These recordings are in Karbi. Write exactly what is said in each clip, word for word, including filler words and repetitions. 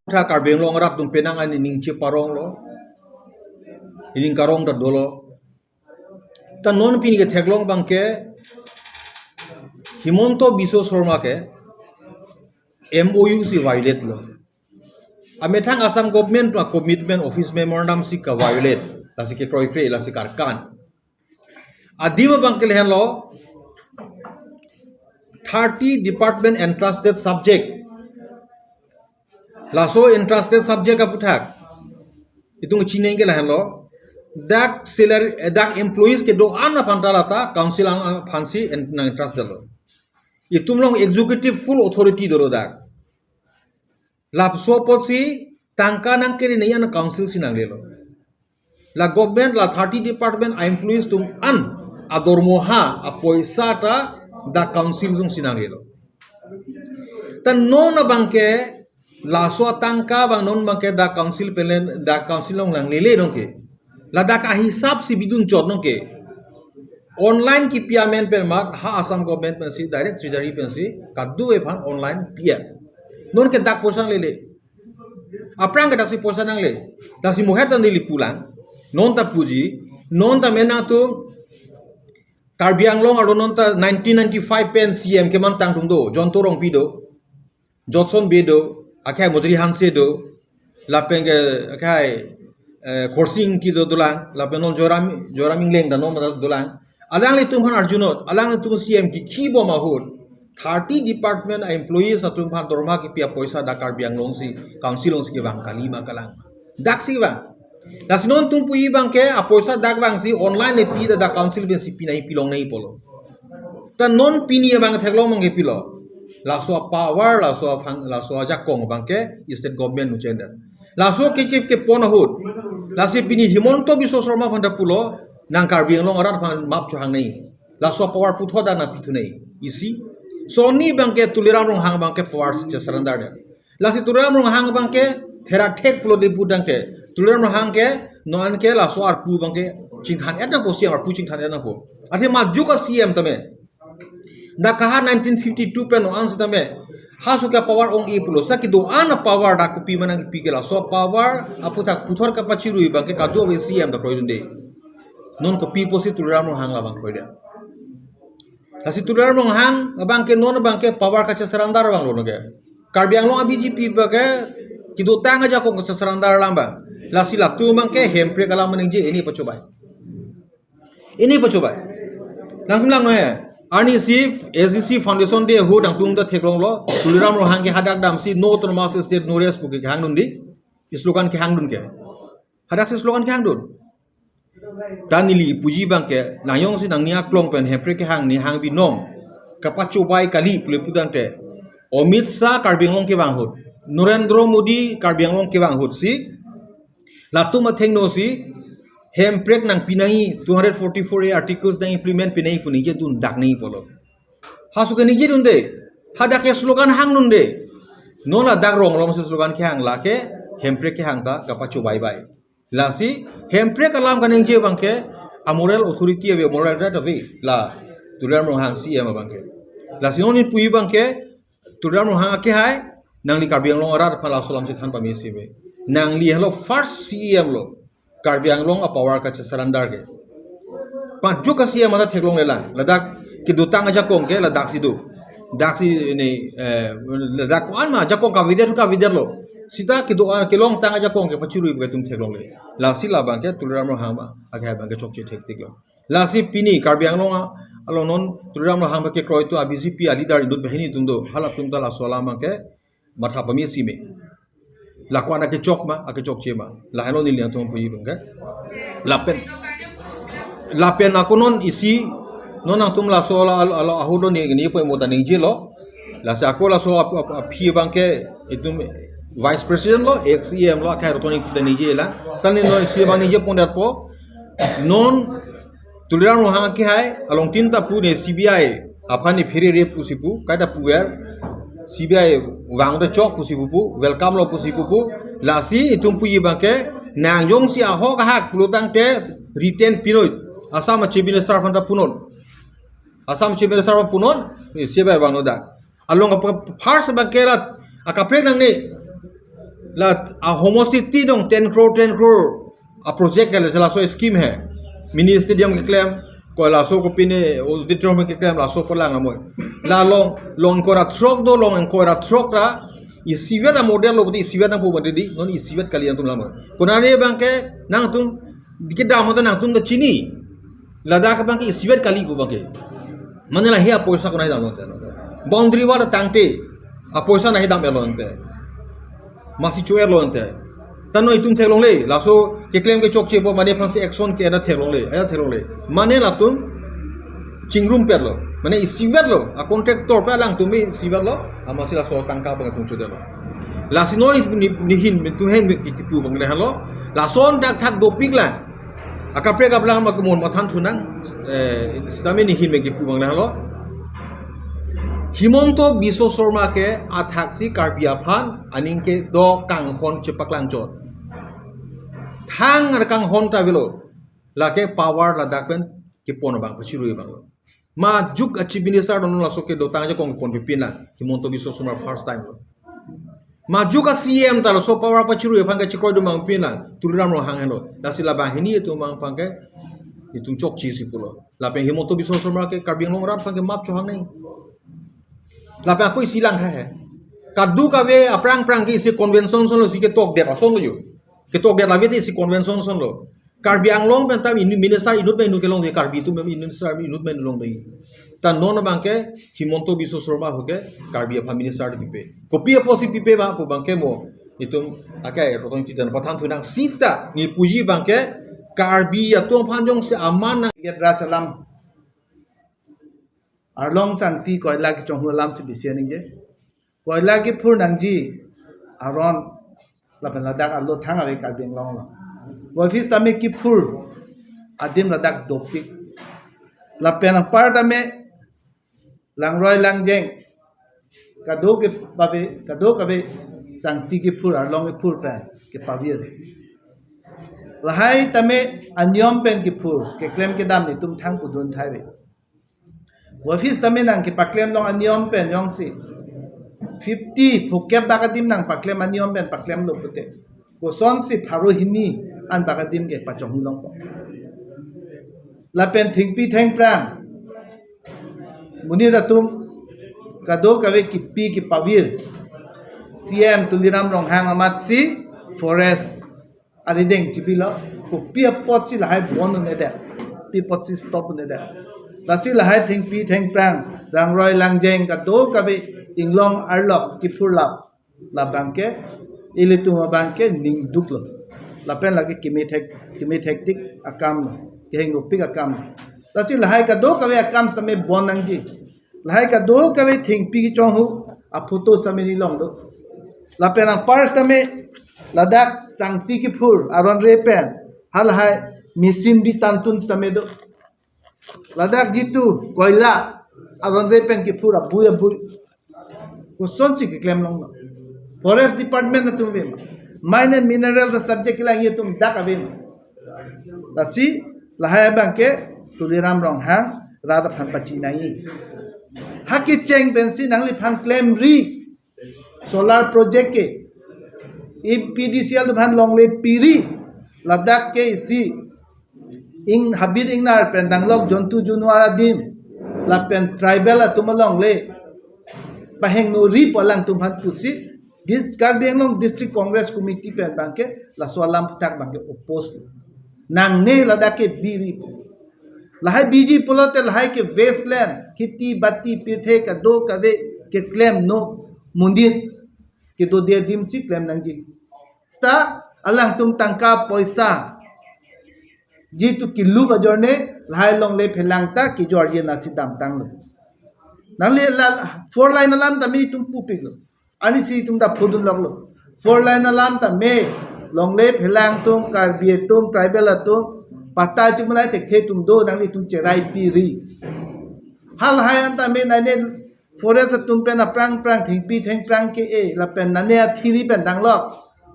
tha Karbi Anglong arat atum penang ani ning cheparong lo. Ining karong ta dolo. Ta non pini ketheklong abangke Himanta Biswa Sarma ke M O U si violate lo. Amethang Assam government a commitment office memorandum si ka violate. Lasi kekroikre, lasi karkan. Adim abangke lahenlo, thirty department entrusted subject. Laso entrusted subject aputhak itum chinine ke lahenlo. Dak salary, eh, dak employees kedo-an aphan ta lata council ang, ang aphansi en-, nang entrust detlo. Itum along executive full authority dolo dak. Laso apotsi tangka nangkere nangji an council si nanglelo. La government la thirty department a employees atum an adormoha apoisa ta dak council atum si nanglelo. Ta non abangke laso atangka abang non abangke dak council pen, dak council along nanglele nonke. Ladak ahisap si bidun chot nonke. Online kipi amen pen mat ha Assam government pensi direct treasury pensi kadokave aphan online piya. Nonke dak poisa nanglele. Aphrang ke daksi poisa nangle. Daksi mohet nangle pulang. Non ta puji. Non ta mena tu Karbi Anglong arlo non ta nineteen ninety-five pen C M kemantang atum do. Jayanta Rongpi do. Jotson Bey do. Akhai Mojri Hanse do. Lapen ke akhai, eh, Khorsing Engti do dolang. Lapen non Joram, Joram Engleng ta non ta dolang. Alanglitum aphan arjunot, alanglitum C M kikhi bom ahut, thirty department a employees atum aphan dorma kipi apoisa dak Karbi Anglong si, council along si kevang kali ma kalang. Dak si vang. Lasi non itum puji abangke apoisa dak vangsi online epi ta dak council pensi pinai pilong nangji pulo. Ta non pini abang theklong abangke pilo. Laso power, laso aphang, laso ajakong abangke state government nuchender. Laso kechip kepon ahut. Lasi pini Himanta Biswa Sarma aphan ta pulo, nang Karbi Anglong arat aphan map chohang nangji. Laso power puthot dak nangpithu nangji. Isi. Sonni abangke Tuliram Ronghang abangke power si che-surrender det. Lasi Tuliram Ronghang abangke therak thek pulo di budang ke. Tuliram Ronghang ke non ke laso arpu abangke chingthan-et nangpo, C M arpu chingthan-et nangpo. Athe majok a C M tame. Dak kaha nineteen fifty-two pen non sitame. Halaso ke power ong-e pulo. Sa kedo-an a power dak kopi ma nangkipi ke laso power aputhak puthot kapachirui abangke kadokave C M ta kroidunde. Non kopi pusi Tuliram Ronghang labang kroidet. Lasi Tuliram Ronghang abangke non abangke power kache-surrender abang lo nonke. Karbi Anglong a B J P abangke kedotang ajakong kache-surrender alam abang. Lasi latum abangke hemprek alam ningje, ini pachobai. Ini pachobai. Nangtum lang nohe. Arnisi S D C Foundation Day ahut nangtum ta theklonglo. Tuliram Ronghang ke hadak damsi no autonomous state, no rest pu ke kehangdun di. Slogan kehangdun ke. Hadak si slogan kehangdun. Ta neli puji abangke nangjongsi nangning aklong pen hemprek kehang, neli hang binong. Kapachobai kali pule putangte. Amit Shah Karbi Anglong kevang ahut, Narendra Modi Karbi Anglong kevang ahut si latum athengno si hemprek nangpi nangji, two hundred forty-four A articles nang implement pi nangji pu ningjedun dak nangji pulo. Halaso ke ningjedunde. Hadak ke slogan hangdunde. Non ladak rong along si slogan kehang, lake hemprek kehang ta kapachobai bai. Lasi hemprek alam kaningje abangke a moral authority ave, moral right ave la Tuliram Ronghang C M abangke. Lasi non neli puji abangke Tuliram Ronghang akehai, nangli Karbi Anglong arat aphan laso alam chethan pamesi ave. Nangli helo first C M lo Karbi Anglong a power kache-surrender ke. Majok a C M ta theklonglelang. Ladak kedotang ajakong ke ladak si do. Dak si ini, eh, ladak ko-an ma ajakong kavedet kavedetlo. Sita kedo-an kelongtang ajakong ke pachirui pu ke itum theklongle. Lasi labangke Tuliram Ronghang ma akehai abangke chokche thektiklo. Lasi pini Karbi Anglong a, along non Tuliram Ronghang abangke kroi atum, a B J P a leader inut banghini atum do. Halatum ta laso alam abangke matha pamesi me. La ko-an akechok ma, akechokche ma. Lahenlo neli nangtum puji abangke. Lapen. Lapen ako non isi, non nangtum laso la, la, la, ahut lo ni, ni po mo ta ningjelo. Lasi ako laso ap-, ap-, aphi abangke itum vice president lo, ex E M lo, akhai Rotoni kita ningje la. Ta neli non isi abang ningje pon det po. Non Tuliram Ronghang akehai, along tin ta pu ne C B I aphan ne pherere pusi pu, kaita puver, C B I vang ta chok pusi pu pu, welcome lo pusi pu pu, lasi itum puji abangke, nangjongsi ahok ahak pulotangte written pinoi, Assam Chief Minister aphan ta punon. Assam Chief Minister aphan punon, eh, C B I vangno dak. Along apa first abangke rat, akaprek nangne, La ahomo city dong ten crore, ten crore a project ke, laso scheme he. Mini stadium keklem, ko laso kopine auditorium keklem, laso polang amoi. La long, long ingkoi ra throk do, long ingkoi ra throk ra isivet a model lo, pute isivet nangpo bang di, non isivet kali nangtum lamoi. Konane bangke nangtum kedam ta nangtum ta chini. Ladak bangke isivet kali pu bangke. Mane la he apoisa konat damlo te. Boundary wall tangte apoisa nahidam-etlo te. Masi cho-etlo te. Ta non itum theklongle, laso keklem kechokche pu mane aphansi action ke-en ta theklongle, aya theklongle. Mane latum chingrum petlo. Mane isivetlo, a contractor pe alangtum isivetlo, amatsi laso tangka bang atum chodetlo. Lasi non ni, ni, nihin, nitum hen kipu bang le halo. Lason dak thak dopik la. Akaprek ablang ma kumon mathan thunang, eh, sitame nihin me kipu bang le halo. Himanta Biswa Sarma ke athaksi Karbi aphan aning kedo kanghon chepaklang chot. Thang ar kanghon ta avelo. Lake power ladak pen kepon abang, pachirui abang lo. Majuk a chief minister don laso kedo tang ajakong ponpepin lang. Himanta Biswa Sarma first time lo. Majuk a C M ta laso power pachirui aphan kachikoi do mangpin lang. Tuliram Ronghang henlo. Lasi labang hini itum abang abangke itum chokche si pulo. Lapen Himanta Biswa Sarma ke Karbi Anglong arat abangke map chohang nang. Lapen ako isi lang he. Kadokave aphrang aphrang ke isi convention ason lo, isi ketokdet ason lo jo. Ketokdet lave te isi convention ason lo. Karbi Anglong pen tam inu minister inut pen inut kelong de, Karbi atum pen minister inut pen inut longde. Ta non abangke Himanta Biswa Sarma ho ke Karbi aphan minister pipe. Kopi apotsi pipe ma pu abangke mo itum akai rotong titan pathan thunang sita ni puji abangke Karbi atum aphan jongsi aman nang. Get ras alam. Arlong sangti koila kechonghu alam si bisi ningje. Koila kephur nangji aron lapen ladak alo thang ave Karbi Anglong lo. Office tame kephur adim ladak dopik. Lapen apar tame langroi langjeng kadokave, kadokave sangti kephur, arlong kephur pen kepavir. Lahai tame aniom pen kephur, keklem kedam itum thang pudun thai ave. Office tame nangkepaklem long aniom pen jongsi fifty phokep bak adim nangpaklem aniom pen paklemlo pute, kosonsi pharo hini an bak adim ke pachonghu longpo? Lapen thengpi thengphrang monit atum kadokave kipi kepavir, C M Tuliram Ronghang amatsi forest arideng chibilo, kopi apotsi lahai bon un-edet, pi apotsi stop un-edet. Lasi lahai thengpi thengphrang, langroi langjeng kadokave inglong arlok kephurlap, labangke ilitum abangke ningduklo. Lapen lake kemethek, kemethektik akam lo, kehingno pik akam lo. Lasi lahai kadokave akam sitame bon nangji. Lahai kadokave thengpi kechonghu aphoto sitame neli longlo. Lapen apar sitame ladak sangti kephur aron re pen halahai machine bi tantun sitame do. Ladak jitu koila aron re pen kephur abui abui, kosonsi keklem longlo? Forest Department atum ave ma? Mine and Minerals a subject kelang atum dak ave ma? Lasi lahai abangke Tuliram Ronghang rat aphan pachinai. Ha kecheng pensi nangliphan klemri solar project ke, E P D C L atum aphan longle piri, ladak ke isi ing habit ingnar pen danglok jontu junwar adim lapen tribal atum alongle pahengnori pu alangtum aphan pusi dis Karbi Anglong District Congress Committee pen abangke laso alam thak abangke oppose. Nangne ladak ke biri pu. Lahai biji pulote lahai ke wasteland, kheti bati pirthe kadokave keklem no, monit kedode adim si klem nangji. Ta alangtum tangka poisa jitu kilu kajorne lahai longle phelang ta kejorje nasi damtanglo. Nangli la four lane alam tame itum pupiklo. Arnisi itum ta pudun loklo. Four lane alam tame longle phelang atum, Karbi atum, tribal atum, patta chimunai thekthe atum do, nanglitum cherai piri. Halahai an tame nane forest atum pen aphrang aphrang thengpi thengphrang ke-e lapen nane athiri pen danglok.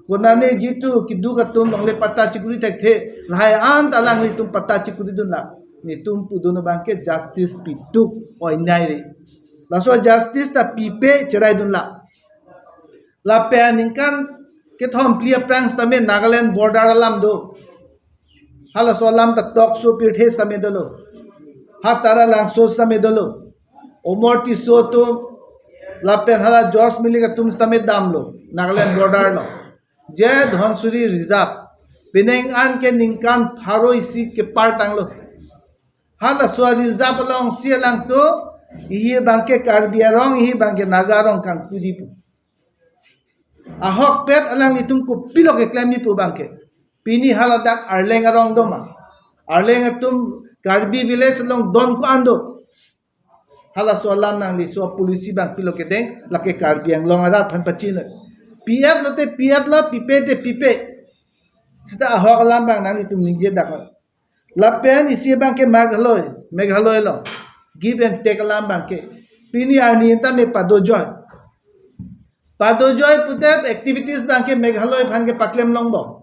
Ko nane jitu keduk atum longle patta chikuri thekthe, lahai an ta alanglitum patta chikuridun la. Netum pudun abangke justice pituk, oinai re. Laso justice ta pipe cheraidun la. Lapen ningkan Kethom phli aphrang sitame Nagaland border alam do. Halaso alam ta Tokso pirthe sitame dolo. Ha Taralangso sitame dolo. Omor Tisso atum lapen hala George Milling atum sitame damlo Nagaland border lo. Je Dhansiri Reserve. Penang an ke ningkan pharo isi kepar tanglo. Halaso reserve alongsi alangtum, ihi abangke Karbi arong, ihi abangke Naga arong kangpuji pu. Ahokpet alanglitum kopilo keklemji pu abangke. Pini haladak Arleng arong doma. Arleng atum Karbi village along don ko-an do. Halaso alam nangli so policy abang pilo kedeng, lake Karbi Anglong arat aphan pachini. Piet lote piet lo, pipe te pipe. Sita ahok alam abang nanglitum ningje dak. Lapen isi abangke Meghalaya, Meghalaya lo. Give and take alam abangke. Pini arni ta me padojoi. Padojoi pute activities abangke Meghalaya aphan ke paklem longpo.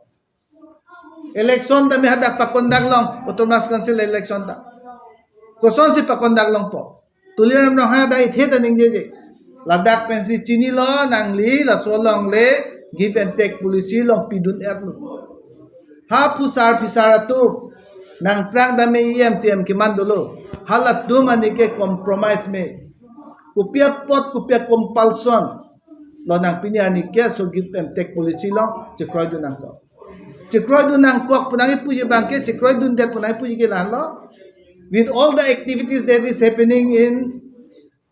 Election ta me hadak pakondak long, Autonomous Council election ta. Kosonsi pakondak longpo. Tuliram Ronghang ta ithe ta ningjeje. Ladak pensi chinilo nangli laso along le give and take policy along pidun-etlo. Ha phusar phisar atum nangphrang dam-e E M C M keman dolo. Halatum ani ke compromise me. Kopi apot kopi a-compulsion lo nang pini arni ke so give and take policy along chekroidun nangkok. Chekroidun nangkok pu nangkipuji abangke, chekroidundet pu nangkipuji ke la-an lo. With all the activities that is happening in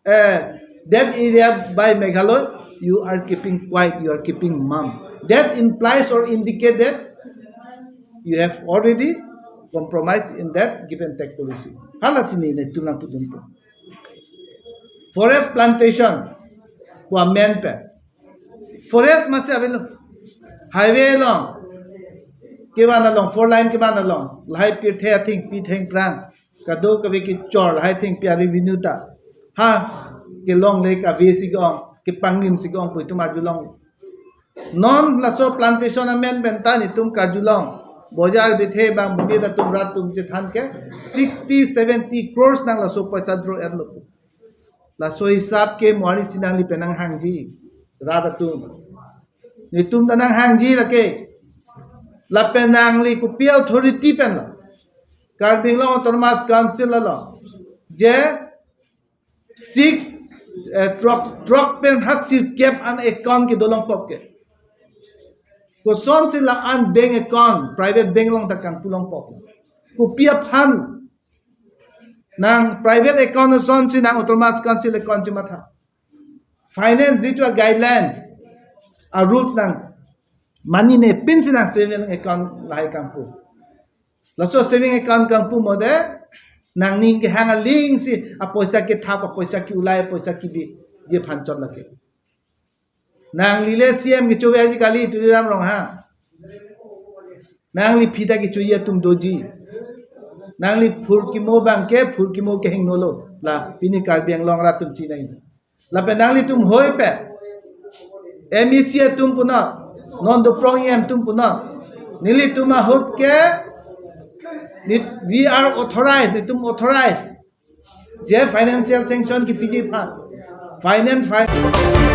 uh, that area by Meghalaya, you are keeping quiet, you are keeping mum. That implies or indicate that you have already compromised in that give and take policy. Hala si netum nangpudun pu. Forest plantation pu amen pen. Forest masi avelo. Highway along. Kevan along, four lane kevan along. Lahai pirthe athengpi thengphrang. Kadokave kechor lahai thengpi a-revenue ta. Ha, kelongle kave si ke-ong, kepangnim si ke-ong pu itum arjulong. Non laso plantation amen pen ta netum karjulong. Bojar bithe abang bumi ta atum rat atum chethan ke sixty, seventy crores nang laso paisa draw-etlo pu. Laso hisap ke mo arni si nangli pen nanghangji. Rat atum. Netum ta nanghangji lake. Lapen nangli kopi authority pen lo. Karbi Anglong Autonomous Council lo. Je six, eh, throk, throk pen ha sirkep an account kedo longpo ke. Kosonsi la-an bank account, private bank along ta kangpu longpo ke. Kopi aphan nang private account asonsi nang Autonomous Council account chematha. Finance jitu a-guidelines, a-rules nang manine pensi nang saving account lahai kangpu. Laso saving account kangpu mode, nangning kehang aling si apoisa kethap, apoisa ke-ulai, apoisa kebi, je phanchot lake. Nangli le C M kechoverji kali, Tuliram Ronghang. Nangli aphi ta kechoji atum doji. Nangli phurkimo abangke, phurkimo kehingno lo. La, pini Karbi Anglong rat atum chinine. Lapen nanglitum hoi pen M E C atum punon, non Duprong E M atum punon. Nelitum ahut ke, ni, we are authorized, netum authorized. Je financial sanction kepiji aphan. Finance, fin-